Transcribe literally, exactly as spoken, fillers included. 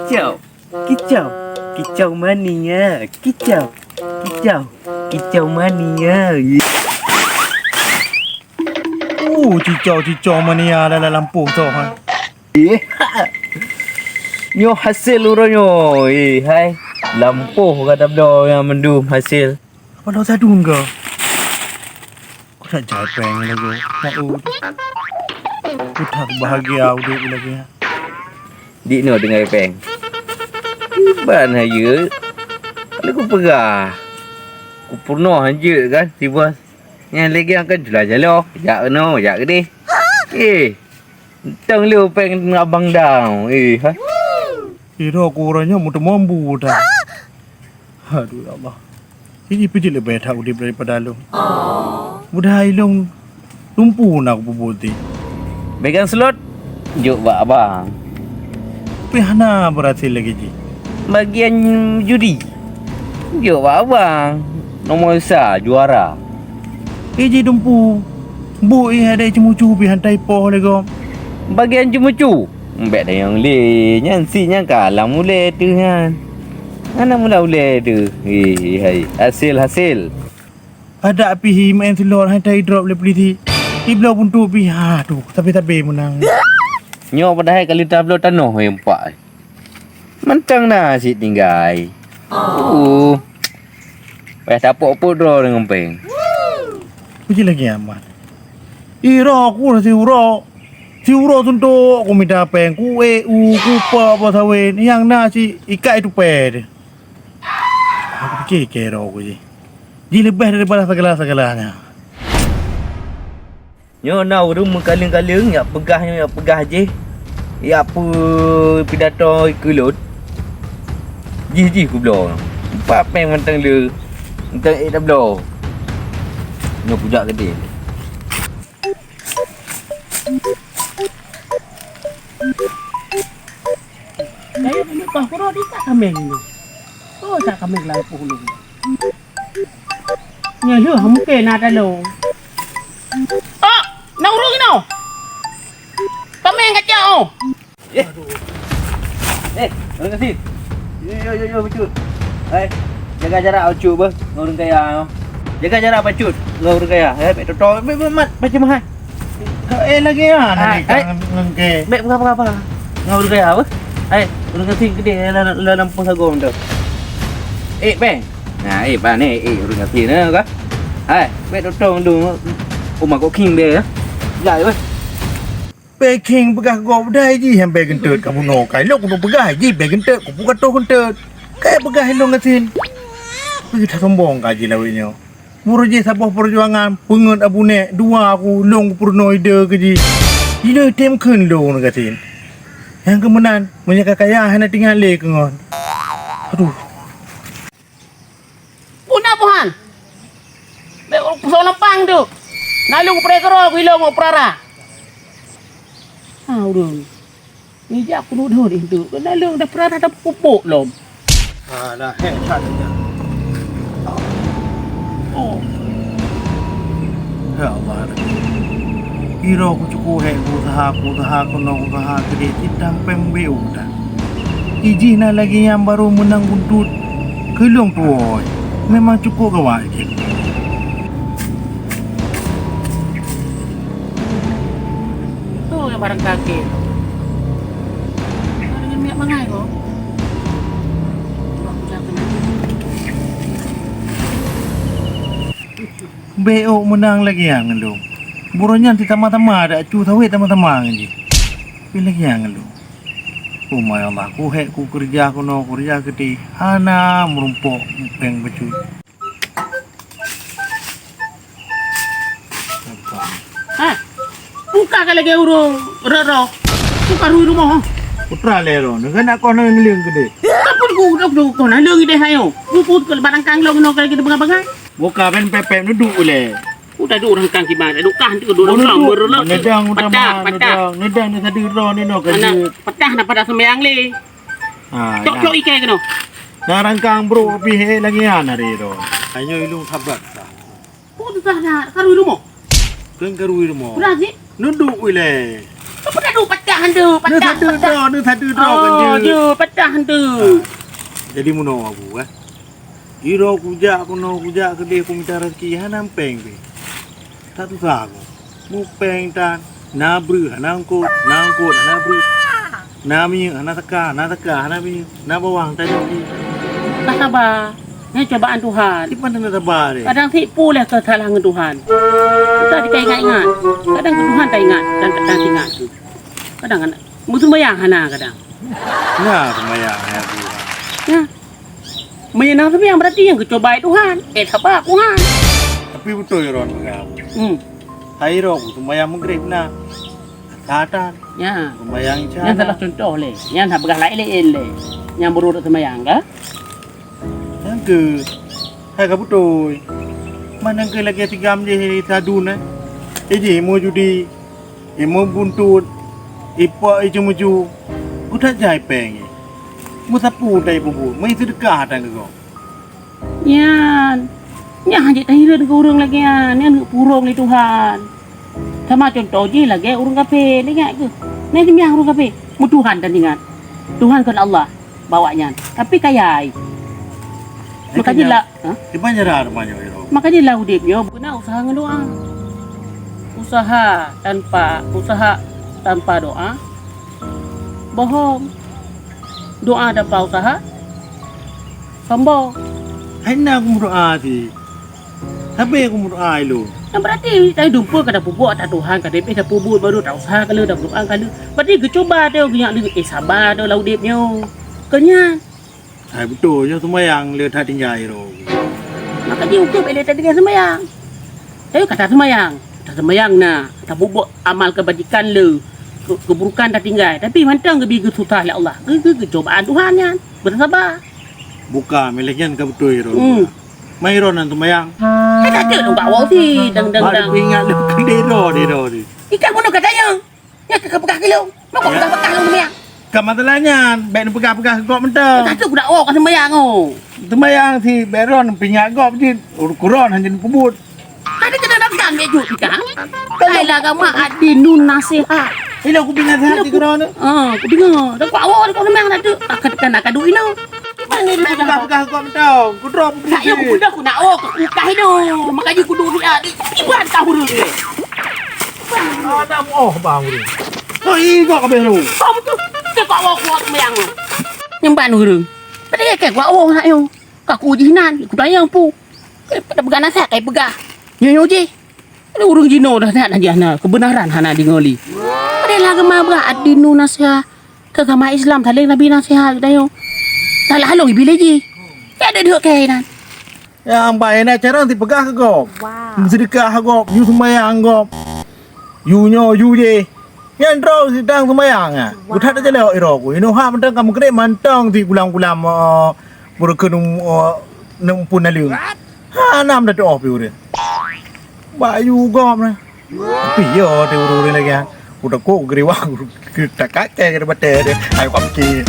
Kicau, kicau, kicau mania, kicau, kicau, kicau mania. Uh, cicau-cicau mania dalam lampôh tu, ha. Eh, nyoe hasil uroe nyoe. Eh, hai. Lampôh ka tabloe nyang mandum hasil. Apa lo sadun ke? Kau nak jai peng lagi. Nak u. Ku that bahagia udép lagi. Dik no dengai peng. Iban hayeue. Lalu ku peugah. Ku peurunoe hanjeuet kan, si bos. Nyan lagèe nyang ka jula jaloh, jak keunoe, jak keudeh. Eh, tang lé péng abang dang. Eh, ha. Sidroe ku uroe nyoe meuteumé bu dah. Aduh, ya Allah. Ini peucit leubeh that udép daripada lôn. Mudah ilôn lumpu na kupeubuet. Megang slot, jok bak abang. Pih hana berhasil lagi jih. Bagian judi. Jok bak abang. Nomor sa juara. Eh, jih dumpu. Buk ih ada ceumucu pih hantai poh lé gob. Bagian ceumucu. Mbek dayang lé. Nyan si nyang ka lam ulée teuh nyan. Hana mula ulée teuh. Eh, hai. Hasil, hasil. Adak pih hi main silor hai tai drop lé polisi. Ibloe buntuk pih ha tu, tapi-tapi menang. Nyoe padahai kali tabloe tanoh yang empat. Mantang na cit tinggai. Uh. Payah tapok pot droe dengan peng. Uji lagi aman. Ira aku si ura. Si ura suntuk aku minta peng. Ku e u ku pa apa sawin. Yang na si ikai tu pe. Aku pikir kero aku ji. Ji leubeh daripada segala-segalanya. Nyoe na ureuëng meukaleng-kaleng yak peugah nyoe yak peugah jih. Yak peu pidato ikeulot. Jih-jih kubloe. Empat péng mantong le. Mantong ék tabloe. Nyoe kujak gede. Kayu tunjuk bah kuro di tak kameng ni. Oh, tak kameng lampu lu. Nya leuh mungkin na talo. Ah, na urung ino. Kameng kacau. Eh. Eh, orang kasih. Yo yo yo yo becut. Hai. Jaga jarak becut bah. Orang kaya. Jaga jarak becut. Orang kaya. Eh, bek toto. Bek mat macam hai. Kau eh lagi ya, ah, nanti eh. Kang ngengke. Bek apa apa apa. Ngau urang kaya apa? Eh, urang kasih gede dalam dalam pos agom tu. Eh, bang. Nah, eh, bang ni, eh, urang kasih ni ka. Hai, bek totong tu. Uma kok king dia ya. Jai weh. Bek king peugah gop dai ji sampai gentot kamu no kai. Lok tu peugah ji bek gentot, ku buka tu gentot. Kai peugah indong kasin. Pergi sombong ka ji lawiknya. Pur jih saboh peujuangan, peungeut Abu Nek, dua aku lôn peurunoe ide keu jih. Jinoe tem kheun lôn gasin. Nyang keumeunan, meunyoe ka kaya hana tinggai lé keu ngon. Aduh. Puna buhan. Bèk pusong lempang tu. Naleueng pré keudroe ku ilong u peurara. Ha, ureueng. Nijak keuneuk deuh di situ, keunan leueng dah peurana tapeupuek lom. Alah, hék that nyan. Oh. Ya Allah. Iro kucuku hék kuusaha, kuusaha keunoe, kuusaha keudeh, cit tampéng beu that. Ijih na lagèe nyan barô meunang buntut. Keu lôn tuwoe, memang cukôp gawat jih. Tuh, nyang barang kaki. Ada minyak mangai kok. Bèk ôk meunang lagèe nyan ngon lôn. Buroe nyan titama-tama, dak cu sawét tama-tama ngon jih. Bèk lagèe nyan ngon lôn. Oh my Allah, kuhek ku keureuja keunoe, keureuja keudeh, hana meurumpok péng bacut. Ha? Buka ka lagèe ureueng rot-rot. Buka rui rumoh. Putra lé ro, neu keunak koh neu ngileung keudeh. Tapi ku dak tu koh neu ngileung keudeh ayo. Ku put ke barang kang long neu ka lagèe bangai-bangai. Buka ben pepek neu duek ulèe. Ku dak duek ureueng kang kiban, dak duek kah tu duek long berulok. Neudang utama, patah, patah. Neudang, neudang ni tadi ro ni no ka. Patah na pada sembayang lé. Ha, cok-cok ikai keunoe. Nah, rangkang brok pih lagi nyan hari tu. Ayo ilung sabat. Peue susah na, karui rumoh? Kön karui rumoh. Beurati? Neu duek ulèe. Apa dah duek pacak? Patah tu, patah, patah. Deuh satu droe, deuh satu droe kan, oh, jeuet. Jeuet, patah tu. Ha. Jadi meunoe Abu, eh. Iroe kujak keunoe, kujak keudeh kumita raseuki, hana péng pih. That susah ku. Mupéng tan, na breueh hana eungkot, na eungkot hana breueh. Na minyeuk hana teuka, na teuka hana minyeuk, na bawang tan jeuet jih. Ka saba, nyan cobaan Tuhan. Di mana saba deh? Kadang sipu lé keusalah ngon Tuhan. Kita dika ingat-ingat. Kadang keu Tuhan taingat dan kadang taingat tu. Kadang aneuk meusumbayang hana kadang. Na sumbayang hai Abu. Ya. Meunyoe na sumbayang berarti nyang geucobai Tuhan. Eh, saba Tuhan. Tapi beutôi Ron peugah. Hmm. Hai Ron, sumbayang Maghrib na. Ka tan. Ya. Sumbayang Isya. Nyan na. Salah contoh lé. Nyan hana peugah laén-laén lé. Nyang beurô sumbayang ka? Nyang keu. Hai ka beutôi. Mana keu lagèe tigam jih sadun eh. Eh jih mau judi. Imeubuntot, ipok ijumeuju, geudat jai péng jih. Meusapeue tan ipeubuet, meuseudeukah tan keu gob. Nyan, nyan hana jeuet tahireuen keu ureueng lagèe nyan, nyan neuk purông lé Tuhan. Sama cuntoh jih lagèe ureueng kafé, ingat keuh. Nyan seumayang ureueng kafé, meutuhan tan ingat. Tuhan kon Allah. Bak awaknyan. Tapi kaya ai. Maka jih la, ha? Di mana cara rupanya, ya Allah? Maka jih lam udép nyoe beuna usaha ngon doa. Usaha tanpa, usaha tanpa doa bohong. Doa tanpa usaha sombong. Hai na aku meudoa sih. Sabe aku meudoa ilôn. Nyan berarti tadi dumpeue ka tapeubuet ata Tuhan, ka dipéh tapeubuet baru ta usaha ka lheueh, tapeudoa ka lheueh. Berarti geucuba teuh geunyak lheueh, eh, saba teuh lam udép nyoe. Keu nyan. Hai beutôi, nyoe seumayang lé that tinggai roh. Maka jiôh keuh bèk lé that tinggai seumayang. Tapi ka taseumayang, taseumayang na, tapeubuet amal keubajikan lé, keu-, keuburukan tatinggai. Tapi mantong geubi geususah lé Allah. Geu-, geu-, geucobaan Tuhan nyan. Beusaba. Buka milék nyan ka beutôi roh. Hmm. Mai droeneuh seumayang. Hai ka jeuet lôn bak woe si, dang, dang, dang. Bak peuingat lôn keudeh droe, di droe di. Ikan bunoe ka tanyong. Nyan keuh ka peugah keu lôn. Mako peugah-peugah lôn seumayang. Ka masalah nyan, bèk neupeugah-peugah keu gob mantong. Ka tu kudak woe ka seumayang oh. Seumayang si bèk droeneuh peuingat gob jih. Ur-, kuron hana jeuet peubuet. Ada kena datang dek jok kita. Hai lah gamak adinun nasihat. Ilôn kudeungoe nasihat di keudroe nyoe. Ah, kudeungoe. Dak kuawak di kolam yang ada. Akan kena kadu ino. Mana dia dah peugah-peugah kau mentong. Kudroe pun saya pun dah ku nak oh, ku kah ino. Makanya kudu dia di iban tahu dia. Ada oh bang dia. Oh, ini kau kabeh lu. Kau betul. Dia kuawak kuat yang. Nyemban urang. Tadi kayak kuawak nak yo. Ka ku uji nan, ku tanyong pu. Pada peugah nasihat kai peugah. Nyoe nyoe jih. Ada ureueng jinoe dah nyan lagèe hana keubeunaran hana deungoe lé. Padahai lagèe ma beuh adinu nasihat. Keu agama Islam saléng Nabi nasihat geutanyoe. Salah lôn ibilih jih. Ka ada deuek keu inan. Ya ambai na carông sipeugah keu gob. Wow. Seudeukah gob, yue seumayang gob. Yue nyoe yue jih. Nyan droe sidang seumayang ah. Wow. Geutat aja lewat iroe ku. Inoe ha mantong ka meugreb mantong si gulam-gulam, eh, Meureuka num-, oh, numpun naleueng. Hana meutatuoh pi ureueng. Bayu gob na. Tapi yo teuh ureueng-ureueng lagèe nyan. Kutakot geuriwang takacé keu batèe deh. Ayo ka pike.